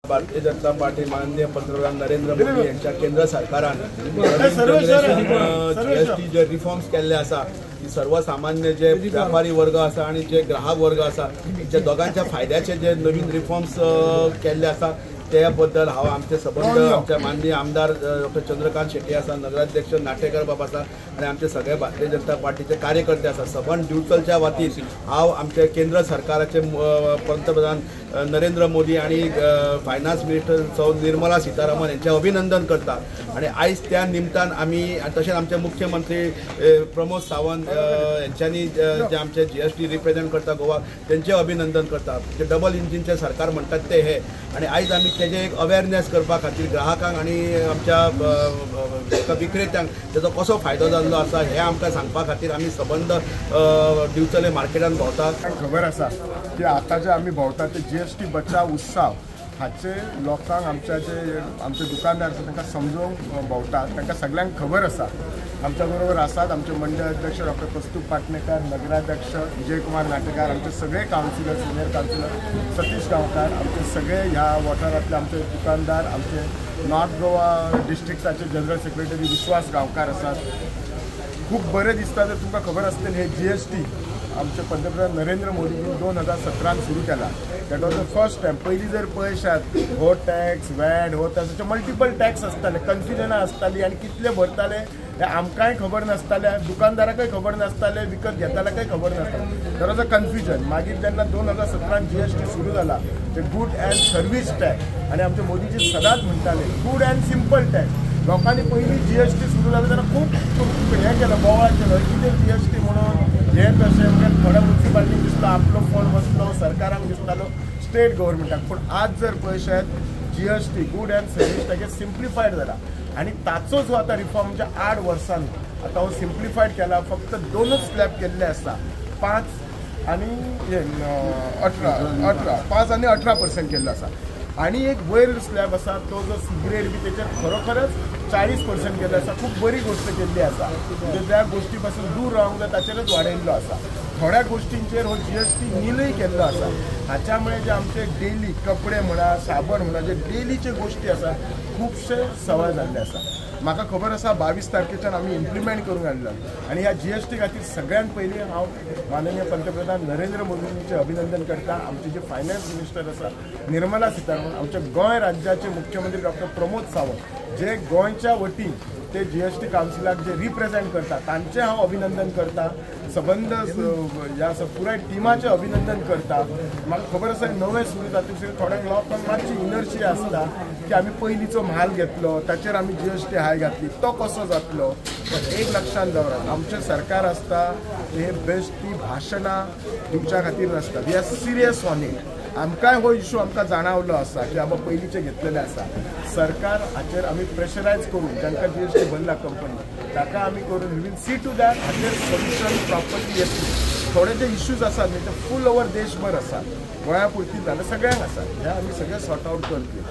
Bharatiya Janata party माननीय पंतप्रधान नरेंद्र मोदी यांच्या केंद्र सरकारान जीएसटी जे रिफॉर्म्स केल्ले आसा की सर्वसामान्य जे व्यापारी वर्ग आसा आणि जे ग्राहक वर्ग आसा जे दोगांच्या फायद्याचे जे नवीन रिफॉर्म्स केल्ले आसा त्या बद्दल हांव आमचे सबंद आमचे माननीय आमदार डॉक्टर चंद्रकांत शेट्टी आसा, नगराध्यक्ष नाटेकर बाब आसा आनी आमचे सगळे भारतीय जनता पार्टीचे कार्यकर्ते आसा। सबंद दिवचलच्या वतीन हांव आमचे केंद्र सरकाराचे पंतप्रधान नरेंद्र मोदी आनी फायनान्स मिनिस्टर सौ निर्मला सीतारामन यांचे अभिनंदन करता आनी आयज त्या निमतान आमी तशेंच आमचे मुख्यमंत्री प्रमोद सावंत यांच्यांनी जे आमचे जीएसटी रिप्रेझेंट करता गोवा तेंचे अभिनंदन करता। जे डबल इंजिनचे सरकार म्हणटात ते हे आनी आयज आमी तेजे एक अवेरनेस करपा खातीर ग्राहकांक आनी आमच्या विक्रेत्यांक तेजो कसो फायदो जाल्लो आसा हें आमकां सांगपा खातीर आमी सबंद दिवचले मार्केटान भोंवता। खबर आसा की आतां जे आमी भोंवता ते जीएसटी बचाव उत्सव हाचे लोकांक आमच्या जे आमचे दुकानदार आसा तांकां समजोवंक भोंवता, तांकां सगळ्यांक खबर आसा। आमच्या बरोबर आसात आमचे मंडळ अध्यक्ष डॉक्टर कस्तूब पाटणेकर, नगराध्यक्ष विजय कुमार नाटेकार, आमचे सगळे कावन्सिलर, सिनियर कावन्सिलर सतीश गांवकार, आमचे सगळे ह्या वाठारांतले आमचे दुकानदार, आमचे नॉर्थ गोवा डिस्ट्रिक्टाचे जनरल सेक्रेटरी विश्वास गांवकार आसात। खूब बरें दिसता जर तुमकां खबर आसतलें हे जीएसटी आमचे पंतप्रधान नरेंद्र मोदीजीन 2017 सुरू केला। That was the first time. पयलीं जर पळयशात हो टॅक्स, वॅट, हो टॅक्स, मल्टिपल टॅक्स आसताले, कन्फ्युजनां आसताली आनी कितले भरताले हे आमकांय खबर नासतालें, दुकानदाराकय खबर नासतालें, विकत घेताल्याकय खबर नासतालें। There was a confusion. मागीर जेन्ना 2017 जीएसटी सुरू जाला ते गूड अँड सर्वीस टॅक्स आनी आमचे मोदीजी सदांच म्हणटाले गूड अँड सिंपल टॅक्स। लोकांनी पयलीं जीएसटी सुरू जाली तेन्ना खूब हें केलो, बोवाळ केलो, कितें जीएसटी म्हणून हे तशें म्हणजे थोड्या मुन्सिपालिटीक दिसता आपलो फोन वतलो, सरकारांक दिसतालो, स्टेट गव्हर्मेंटाक। पूण आज जर पळयशात GST good and service tax simplified जाला आनी ताचो जो आतां रिफॉर्म म्हणजे 8 वर्सांनी आतां हो सिम्प्लिफायड केला। फक्त 2 स्लॅब केल्ले आसा, 5 आनी 18, 5 आनी 18% केल्लो आसा आनी एक वयर स्लॅब आसा तो जो सिगरेट बी तेचेर खरोखरच 40% केल्लो आसा। खूब बरी गोश्ट केल्ली आसा, म्हणजे त्या गोश्टी पासून दूर रावंक जाय ताचेरच वाडयल्लो आसा। थोड्या गोश्टींचेर हो जीएसटी नीलय केल्लो आसा। हाच्यामुळे जे आमचे डेली कपडे म्हणा, साबण म्हणा, जे डेलीचे गोश्टी आसा खुबशे सवाय जाल्ले आसा। म्हाका खबर आसा 22 तारखेच्यान आमी इम्प्लिमेंट करूंक हाडला आनी ह्या जीएसटी खातीर सगळ्यांत पयलीं हांव माननीय पंतप्रधान नरेंद्र मोदीजींचें अभिनंदन करता। आमचे जे फायनान्स मिनिस्टर आसा निर्मला सीतारामन, आमच्या गोंय राज्याचे मुख्यमंत्री डॉक्टर प्रमोद सावंत जे गोंयच्या वतीन ते जीएसटी कावन्सिलाक जे रिप्रेझेंट करता तांचें हांव अभिनंदन करता। सबंद ह्या पुराय टिमाचें अभिनंदन करता। म्हाका खबर आसा नवें सुरू जातकीर थोड्यांक लोकांक मातशी इनर्शी आसता की आमी पयलींचो म्हाल घेतलो ताचेर आमी जीएसटी हाय घातली तो कसो जातलो। पण एक लक्षांत दवरात आमचें सरकार आसता हे बेश्टी भाशणां दिवच्या खातीर नासता। We are serious on it. आमकांय हो इशू आमकां जाणावलो आसा की बाबा पयलींचे घेतलेले आसा। सरकार हाचेर आमी प्रेशरायज करून जांकां जीएसटी भरला कंपनी ताका आमी करून we will see to that हाचेर सोल्युशन प्रॉपर्ली येतली। थोडे जे इश्यूज आसात न्ही ते फूल ओवर देशभर आसा, गोंया पुरती जाल्यार सगळ्यांक आसा, हे आमी सगळे सॉर्ट आवट करतले।